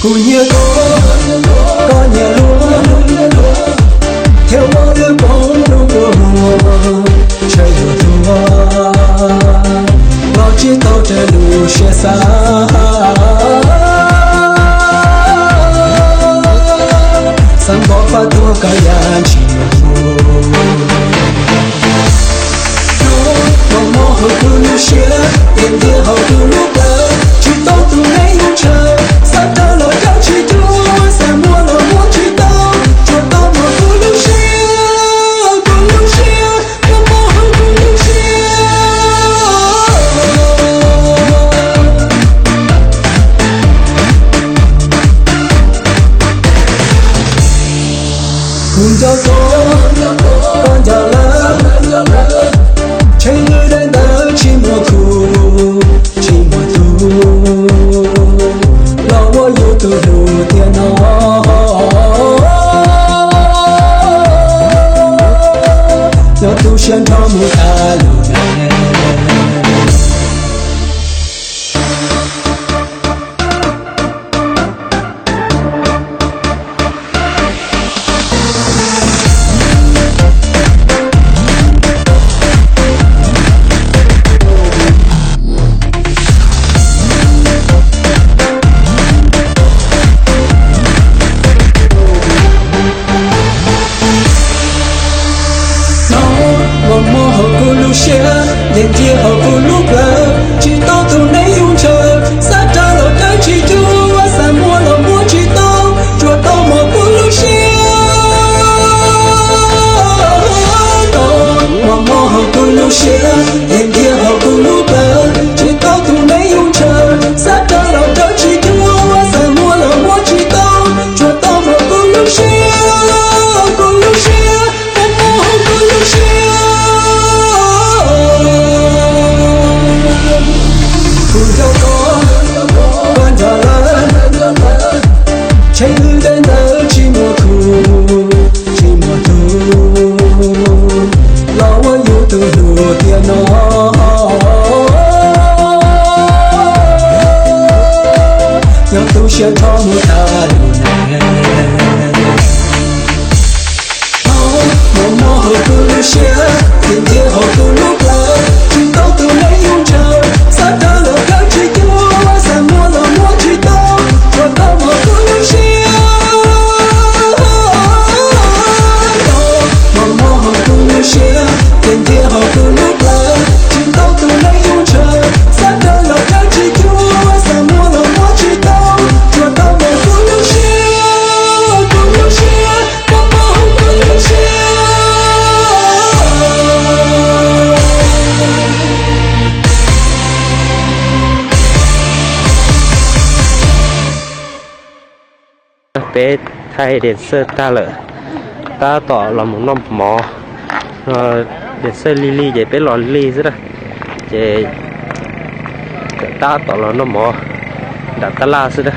Kuv nyiam koj, koj nyiam luag, thiab ua lwm poob rau kuv, ntshe yuav tuag los tsis tau raws lub siab xav. Xav npov faj tuag koj yam ntshis mus. Lub mob mob hauv kuv lub siab, tiag tiag hauv kuv lub plawv, tsis tau tus neeg yuav ntshaw, xav rawv los rawv tsis cuag, xav muab los muab tsis tau, tsuas tau mos kuv lub siab, kuv lub siab, mob mob hauv kuv lub siab. Kuv nco koj, koj nco lawm, ntshe lub dej ntawd tsis muaj khub, tsis muaj tug, los ua yus tus hlub tiag no. Nyob tu siab nrho mus tas lug. Mob mob hauv kuv lub siab, tiag tiag hauv kuv lub plawv, tsis tau tus neeg yuav ntshaw, xav rawv los rawv tsis cuag, xav muab los muab tsis tau, tsuas tau mos kuv lub siab. Mob mob hauv kuv lub siab, tiag tiag hauv kuv lub plawv, tsis tau tus neeg yuav ntshaw, xav rawv los rawv tsis cuag, xav muab los muab tsis tau, tsuas tau mos kuv lub siab, kuv lub siab, mob mob hauv kuv lub siab. Kuv nco koj, koj nco lawm, ntshe lub dej ntawd tsis muaj khub, tsis muaj tug, los ua yus tus hlub tiag no. Nyob tu siab nrho mus tas lug ne. Mob mob hauv kuv lub siab, tiag tiag hauv kuv lub plawv, tsis tau tus neeg yuav ntshaw, xav rawv los rawv tsis cuag, xav muab los muab tsis tau, tsuas tau mos kuv lub siab. Mob mob hauv kuv lub siab, tiag tiag hauv kuv lub plawv, tsis tau tus neeg yuav ntshaw, xav rawv los rawv tsis cuag, xav muab los muab tsis tau, tsuas tau mos kuv lub siab, kuv lub siab, mob mob hauv kuv lub siab. Peb thaij Dev Xawj tag lawm, tab tom los mus noj mov. Dev Xawj lig lig ces peb los lig xwb na, ces tab tom los noj mov nram tab laj xwb na.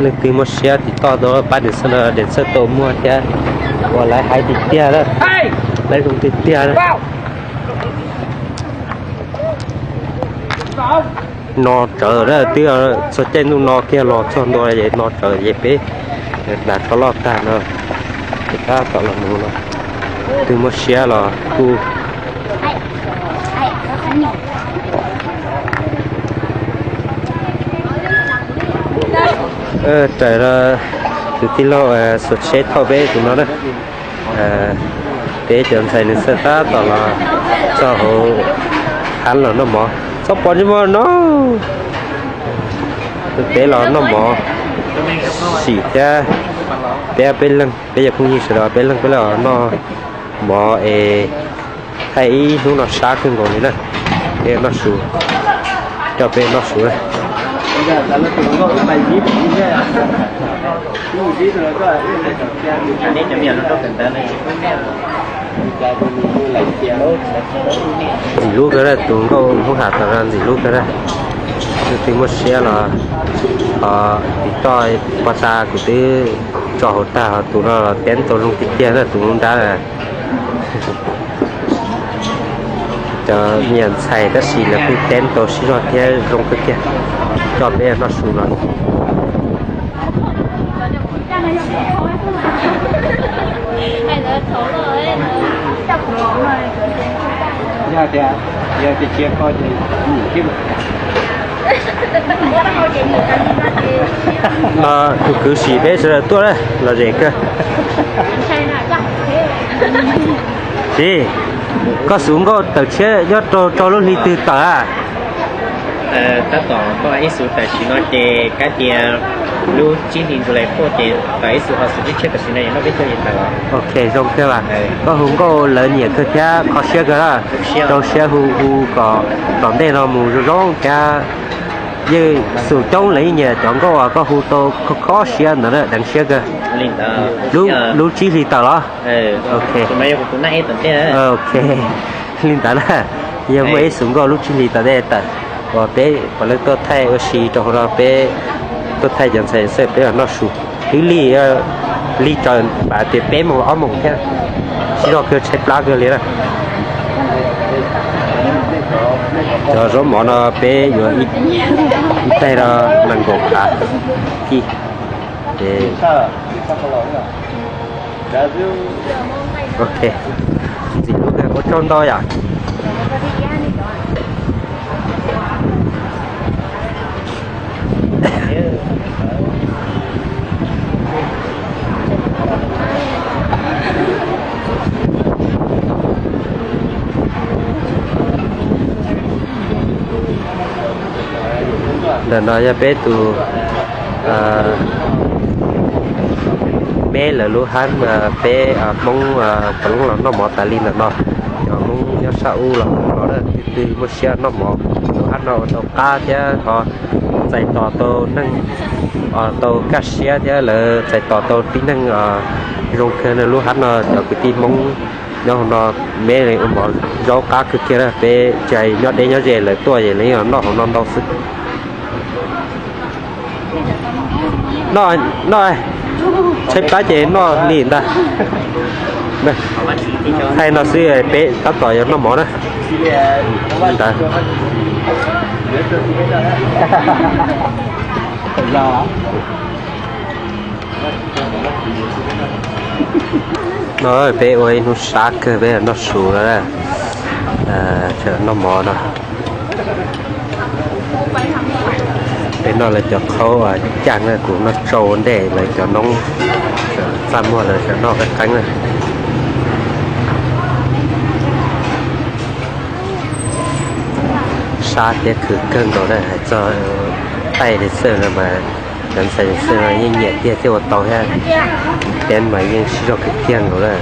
Leej twg muaj siab tiv toj tuaj pab Dev Xawj no, Dev Xawj tau muag thiab, ua lawv hais tiag tiag na, lawv zoo tiag tiag na. No tsawv lawm, twb txog caij ntuj no kiag los txog ntua ces no tsawv ces peb hnav tsho loj tag no, ces tab tom los mus no, twg muaj siab los kuj raws no, tus tij laug xuas tsheb thauj peb tus no na. Peb cov ntxhais Dev Xawj tab tom los txog hauv hab los noj mov, txhob pom ntsej muag no. Peb los noj mov sim thiab, peb peb leeg, peb cov phooj ywg sawv daws peb leeg peb los noj mov es thaij ib hnub no sab kawg nkaus li na. Peb noj su, coj peb noj su na. Ntxim hlub kawg na, tus nkauj Hmoob Ham tas zog ntxim hlub kawg na. Leej twg muaj siab los ho tiv toj pov tas, kuv twb tso hauv tag, ho tus no los tiav tau zoo tiag tiag na, tus nruab nrab na. Nyiam ntxhais tab sis lawv kuj teeb tau sib zog thiab zoo kawg kiag, coj peb noj su no. No tus kwv Sim peb sawv daws tuaj na, lom zem kawg. Txiv, koj xuv nkauj tawm tshiab nyob rau rau lub hli twg tawm a? Tab tom koj ib xuv tam sim no ces kab tias lub tsib hli ntxuav lais puaj ces tawm ib xuv ho xuv tshiab tam sim no noj peb caug yeej tawm los. Ok, zoo kawg las. Koj hu nkauj lawv nyiam kawg thiab kho siab kawg na. Rau siab hu hu kom tom ntej no mus zoo zoo thiab. Yeej xum coob lawv yeej nyiam cov nkauj uas koj hu tau kho kho siab ntawd na, deev siab kawg. Lub tsib hli tawm los? Ok. Ok, li ntawd na, yog muaj ib xuv nkauj lub tsib hli tom ntej tawm, uas peb puav leej tuaj thaij ua si rau hauv no, peb tuaj thaij cov ntxhais xwb peb los noj su. Twb lig, lig tsaus npaum tias peb moos ob moos thiab, sib zog kawg tshaib plab kawg li na. Cov zaub mov no peb yuav ib tais no nees nkaum kav kij. Ok, ntxim hlub kawg, ua tsaug ntau yom. Ntawm no yog peb tus me lawv lub hab, peb Hmoob puav leej los noj mov tas li ntawm no. Cov Hmoob nyob sab ub los no twb twb muaj siab noj mov. Lub hab no ua tau qab thiab ho txais tos tau neeg tau kaj siab thiab lawv txais tos tau tib neeg zoo kawg. Lub hab no cov kwv tij Hmoob nyob hauv no me ua mov zaub qab kawg kiag na. Peb tsis hais nyob deb nyob ze lawv tuaj es lawv yeej noj hauv no ntau xwb. Noj, noj, tshaib plab ces noj li ntag. Thaij no xwb peb tab tom yuav noj mov na. Ntawd. No peb ua ib hnub sab kawg peb noj su no, noj mov no. Peb noj lawv cov qhaub caj na, kuv noj tsau ua ntej, lawv cov noob txaj muag lawv tseem noj qeeb qeeb na. Sab thiab khwv kawg nkaus na, hais txog taij li xwb no mas cov ntxhais xwb no yeej nyiam tiag thiab ua tau thiab, teb mas yeej sib zog kawg kiag nkaus na.